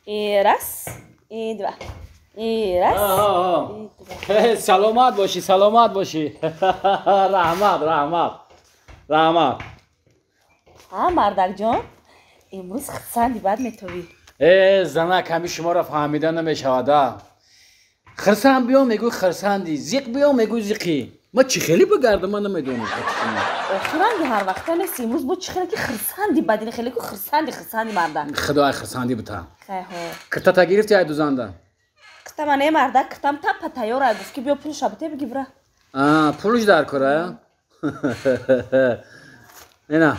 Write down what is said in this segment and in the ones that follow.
И раз, и два. И раз, и два. Саломат бошӣ, саломат бошӣ. Раҳмат, раҳмат. Раҳмат. Ҳа, мардакҷон, имрӯз хурсанди бад метовӣ. Э, занак, ҳами шуморо фаҳмида намешавад, а? Хурсанд биё, мегӯй хурсандӣ, зиқ биё, мегӯй зиқӣ. Ма чӣ хеле бигардам, ман намедонам. Охиранги ҳар вақта нест, имрӯз бо чӣ хеле ки хурсанди бадини, хеле ку хурсанди, хурсанди мардак. Худои хурсандӣ бита. Хайҳо. Киртата гирифти ай дузанда? Китама не, мардак, китам таппа тайёр ай, гуфт ки биё пулша бите, биги бира. А, пулш дар кора? Ина.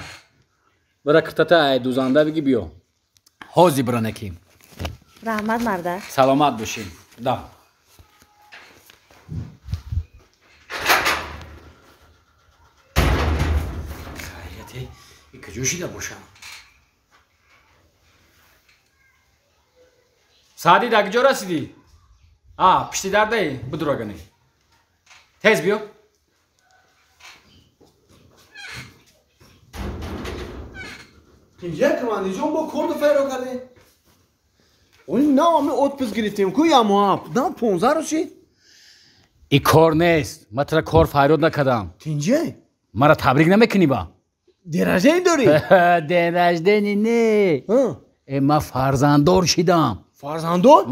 Бира киртата ай дузанда биги биё. Ҳозир бира неки. Раҳмат, мардак. Саломат бошӣ. Да. Куҷо шида бошам? Саъди, дар куҷо расидӣ? А, пишти дардаи? Будурагане. Тез биё. Инҷа командиҷон бо корду файро кардем. Ои нав ами отпуск гирифтем ку ямоап. Нав 15 рӯз шид. И кор нест. Ман тра кор файрод накардам. Тинҷа? Мара табрик намекунӣ ба? День рождения дорӣ? День рождения не. Э, ман фарзанддор шидам. Фарзанддор?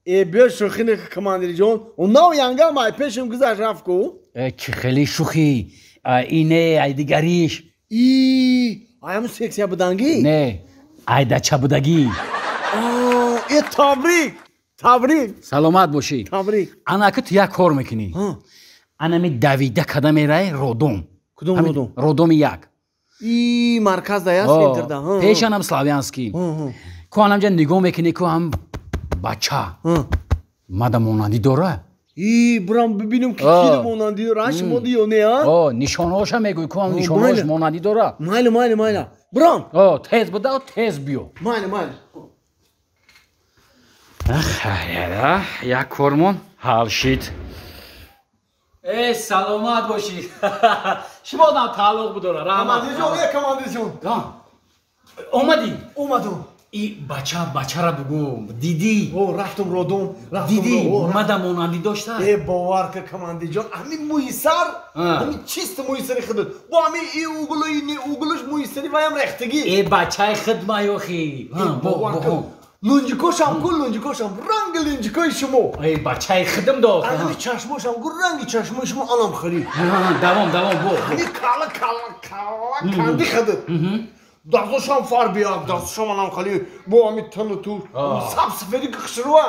Э, биё шӯхӣ неки, командириҷон. Нав янгам ай пешам гузашт рафт ку. Э, чӣ хеле шӯхӣ? Ине, ай дигариш. И ай ҳамун сексия будангӣ? Не, ай дача будагӣ. Э, табрик, табрик. Саломат бошӣ. Табрик. Анаки ту як кор мекунӣ. Анами давида када мерай родом. Кудом родом? Родоми як. И марказ да яст, центрда. Пешанам Славянский. Ку анамҷа нигоҳ мекунӣ ку ҳам бача. Мада монандӣ дора? И бурам бибинем ки кида монандӣ дора, шумо ё не, а? О, нишонаҳоша мегӯй ку ҳам нишонаҳош монандӣ дора. Майли, майли, майли. Бурам. О, тез буда, тез биё. Майли, майли. Хайра, як кормон ҳал шид. Э, саломат бошӣ. Шумо одам тааллуқ будора. Раҳмат. Командирҷон, э, командирҷон. Омадӣ? Омадам. И бача, бачара бугӯ. Дидӣ? О, рафтам родом, рафтам. Дидӣ? Мада монандӣ дошта? Э, бовар ка, командирҷон, ҳамин мӯи сар, ҳамин чисто мӯи сари худат. Бо ҳамин и углу, и углуш мӯи сари ваям рехтагӣ. Э, бачаи хидма ёхи. Бовар ка. Лунҷикошам ку, лунҷикошам ранги лунҷикои шумо. Эй, бачаи хидм дод. Ҳамин чашмошам ку, ранги чашмои шумо анам харид. Давом, давом, бо. Ҳамин кала, кала, кала канди хидд. Дастошам фарбияк, дастошам анам хали бо ҳамин тану ту саб сафеди ки хушрува.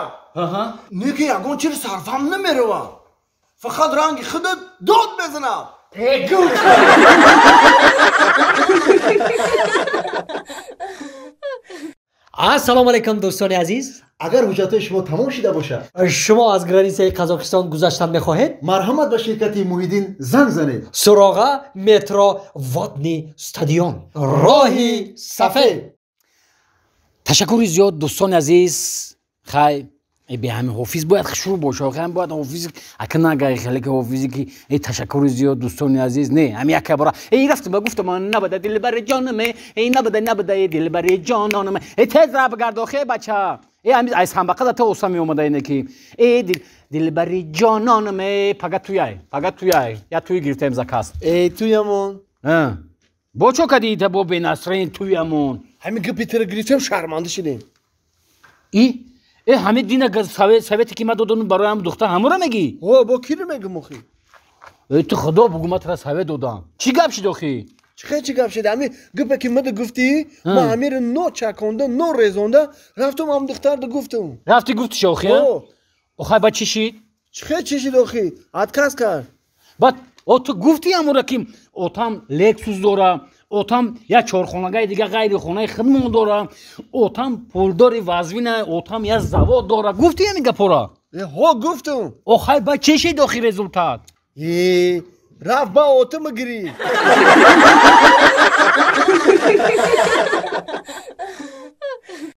Не ки ягон чизи сарфам намерава. Фақат ранги хидд дод мезанад. Э, гуфт. Ассалому алайкум, дӯстони азиз. Агар ҳуҷҷатҳои шумо тамом шида бошад, шумо аз границаи Қазоқистон гузаштан мехоҳед, марҳамат, ба ширкати Муҳиддин занг занед. Суроға: метро Водный стадион, роҳи сафед. Ташаккури зиёд, дӯстони азиз. Хай, бе ҳамин ҳофиз бояд шурӯъ боша. Охи бояд ҳофиз ака нагай хеле ки ҳофизе ки э, ташаккури зиёд, дӯстони азиз, не, ҳамин яка бора эй рафтам ба гуфтам набада дилбари ҷонаме, эй набада, набада, эй дилбари ҷононаме, эй тез ра бигард охе бача, э ҳамин ай самбақа та оса меомада ине ки э дилбари ҷононаме. Пага туяй, пага туяй, я туй гирифтем заказ. Э, туямон. Бо чо кади та бо бенасрин туямон? Ҳамин гапи тира гирифтем, шарманда шидем. И э, ҳамин дина совете ки ман додам барои ҳам духтар, ҳамура мегӣ? О, бо киро мегӯм охи? Э, ту худо бугӯ, ман тара совет додам, чӣ гап шид охи? Чӣ хел чӣ гап шид? Ҳамин гапе ки мада гуфтӣ, ман ҳамиро но чаконда, но резонда рафтам, ҳам духтарда гуфтам. Рафтӣ гуфтиш охи? Охай, ба чӣ шид? Чӣ хел чӣ шид охи? Отказ кард. Баъд о, ту гуфтӣ ҳамура ки отам Лексус дора, отам як чорхонагаи дига ғайри хонаи хидмон дора, отам пулдори вазвина, отам як завод дора, гуфтӣ ҳамин гапора? Ҳо, гуфтам. Охай, ба чӣ шид охи результат? Э, рафт ба отама гирифт.